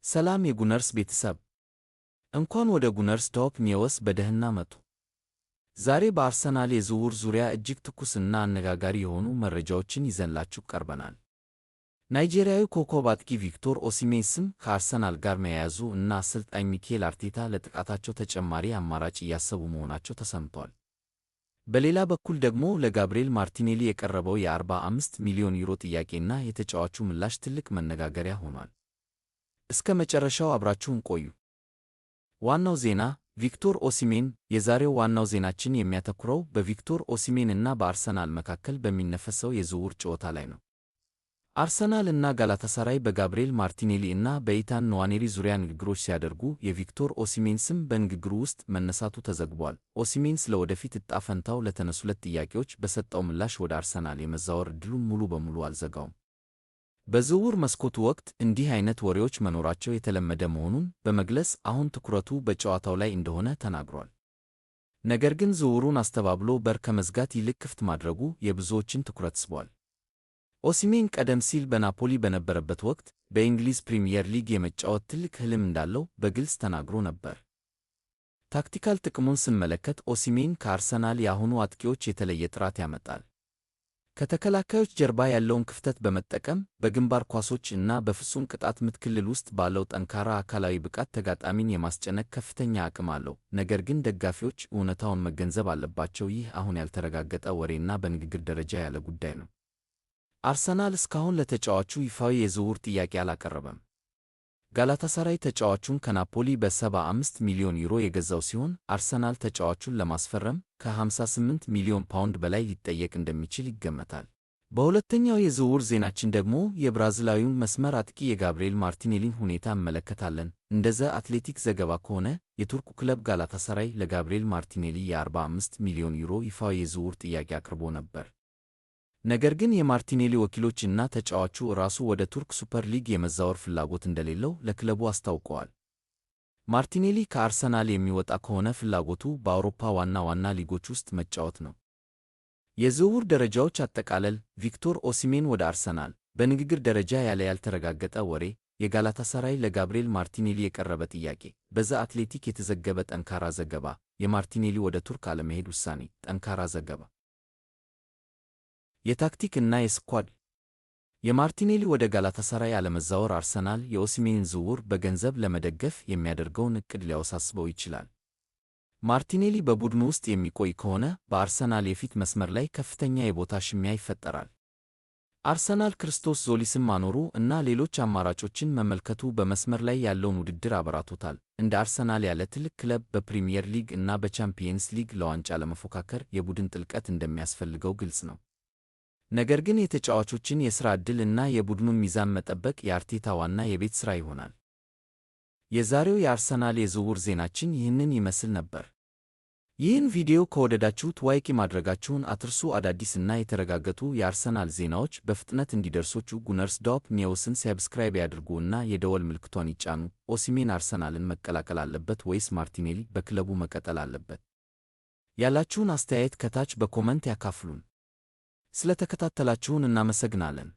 ሰላም የጉነርስ ቤተሰብ፣ እንኳን ወደ ጉነርስ ቶፕ ኒውስ በደህና መጡ። ዛሬ በአርሰናል የዝውውር ዙሪያ እጅግ ትኩስና አነጋጋሪ የሆኑ መረጃዎችን ይዘንላችሁ ቀርበናል። ናይጄሪያዊ ኮከብ አጥቂ ቪክቶር ኦሲሜን ስም ከአርሰናል ጋር መያያዙ እና አሰልጣኝ ሚኬል አርቴታ ለጥቃታቸው ተጨማሪ አማራጭ እያሰቡ መሆናቸው ተሰምቷል። በሌላ በኩል ደግሞ ለጋብሪኤል ማርቲኔሊ የቀረበው የ45 ሚሊዮን ዩሮ ጥያቄና የተጫዋቹ ምላሽ ትልቅ መነጋገሪያ ሆኗል። እስከ መጨረሻው አብራችሁን ቆዩ። ዋናው ዜና ቪክቶር ኦሲሜን። የዛሬው ዋናው ዜናችን የሚያተኩረው በቪክቶር ኦሲሜን እና በአርሰናል መካከል በሚነፈሰው የዝውውር ጨዋታ ላይ ነው። አርሰናል እና ጋላታሳራይ በጋብሪኤል ማርቲኔሊ እና በኢታን ንዋኔሪ ዙሪያ ንግግሮች ሲያደርጉ የቪክቶር ኦሲሜን ስም በንግግሩ ውስጥ መነሳቱ ተዘግቧል። ኦሲሜን ስለ ወደፊት ዕጣ ፈንታው ለተነሱለት ጥያቄዎች በሰጠው ምላሽ ወደ አርሰናል የመዛወር ዕድሉን ሙሉ በሙሉ አልዘጋውም። በዝውውር መስኮቱ ወቅት እንዲህ አይነት ወሬዎች መኖራቸው የተለመደ መሆኑን በመግለጽ አሁን ትኩረቱ በጨዋታው ላይ እንደሆነ ተናግሯል። ነገር ግን ዝውውሩን አስተባብሎ በር ከመዝጋት ይልቅ ክፍት ማድረጉ የብዙዎችን ትኩረት ስቧል። ኦሲሜን ቀደም ሲል በናፖሊ በነበረበት ወቅት በእንግሊዝ ፕሪምየር ሊግ የመጫወት ትልቅ ህልም እንዳለው በግልጽ ተናግሮ ነበር። ታክቲካል ጥቅሙን ስንመለከት ኦሲሜን ከአርሰናል የአሁኑ አጥቂዎች የተለየ ጥራት ያመጣል። ከተከላካዮች ጀርባ ያለውን ክፍተት በመጠቀም በግንባር ኳሶች እና በፍጹም ቅጣት ምት ክልል ውስጥ ባለው ጠንካራ አካላዊ ብቃት ተጋጣሚን የማስጨነቅ ከፍተኛ አቅም አለው። ነገር ግን ደጋፊዎች እውነታውን መገንዘብ አለባቸው። ይህ አሁን ያልተረጋገጠ ወሬና በንግግር ደረጃ ያለ ጉዳይ ነው። አርሰናል እስካሁን ለተጫዋቹ ይፋዊ የዝውውር ጥያቄ አላቀረበም። ጋላታሳራይ ተጫዋቹን ከናፖሊ በ75 ሚሊዮን ዩሮ የገዛው ሲሆን አርሰናል ተጫዋቹን ለማስፈረም ከ58 ሚሊዮን ፓውንድ በላይ ሊጠየቅ እንደሚችል ይገመታል። በሁለተኛው የዝውውር ዜናችን ደግሞ የብራዚላዊውን መስመር አጥቂ የጋብሪኤል ማርቲኔሊን ሁኔታ እንመለከታለን። እንደ ዘ አትሌቲክ ዘገባ ከሆነ የቱርኩ ክለብ ጋላታሳራይ ለጋብሪኤል ማርቲኔሊ የ45 ሚሊዮን ዩሮ ይፋዊ የዝውውር ጥያቄ አቅርቦ ነበር። ነገር ግን የማርቲኔሊ ወኪሎች እና ተጫዋቹ ራሱ ወደ ቱርክ ሱፐር ሊግ የመዛወር ፍላጎት እንደሌለው ለክለቡ አስታውቀዋል። ማርቲኔሊ ከአርሰናል የሚወጣ ከሆነ ፍላጎቱ በአውሮፓ ዋና ዋና ሊጎች ውስጥ መጫወት ነው። የዝውውር ደረጃዎች አጠቃለል። ቪክቶር ኦሲሜን ወደ አርሰናል፣ በንግግር ደረጃ ያለ ያልተረጋገጠ ወሬ፣ የጋላታሳራይ ለጋብሪኤል ማርቲኔሊ የቀረበ ጥያቄ፣ በዘ አትሌቲክ የተዘገበ ጠንካራ ዘገባ፣ የማርቲኔሊ ወደ ቱርክ አለመሄድ ውሳኔ፣ ጠንካራ ዘገባ። የታክቲክ እና የ squad። የማርቲኔሊ ወደ ጋላታሳራይ አለመዛወር አርሰናል የኦሲሜንን ዝውውር በገንዘብ ለመደገፍ የሚያደርገውን ዕቅድ ሊያወሳስበው ይችላል። ማርቲኔሊ በቡድኑ ውስጥ የሚቆይ ከሆነ በአርሰናል የፊት መስመር ላይ ከፍተኛ የቦታ ሽሚያ ይፈጠራል። አርሰናል ክርስቶስ ዞሊስን ማኖሩ እና ሌሎች አማራጮችን መመልከቱ በመስመር ላይ ያለውን ውድድር አበራቶታል። እንደ አርሰናል ያለ ትልቅ ክለብ በፕሪምየር ሊግ እና በቻምፒየንስ ሊግ ለዋንጫ ለመፎካከር የቡድን ጥልቀት እንደሚያስፈልገው ግልጽ ነው። ነገር ግን የተጫዋቾችን የሥራ ዕድል እና የቡድኑን ሚዛን መጠበቅ የአርቴታ ዋና የቤት ሥራ ይሆናል። የዛሬው የአርሰናል የዝውውር ዜናችን ይህንን ይመስል ነበር። ይህን ቪዲዮ ከወደዳችሁት like ማድረጋችሁን አትርሱ። አዳዲስ እና የተረጋገጡ የአርሰናል ዜናዎች በፍጥነት እንዲደርሶችሁ ጉነርስ ዶፕ ኒውስን subscribe ያድርጉ እና የደወል ምልክቷን ይጫኑ። ኦሲሜን አርሰናልን መቀላቀል አለበት ወይስ ማርቲኔሊ በክለቡ መቀጠል አለበት? ያላችሁን አስተያየት ከታች በ comment ያካፍሉን። ስለተከታተላችሁን እናመሰግናለን።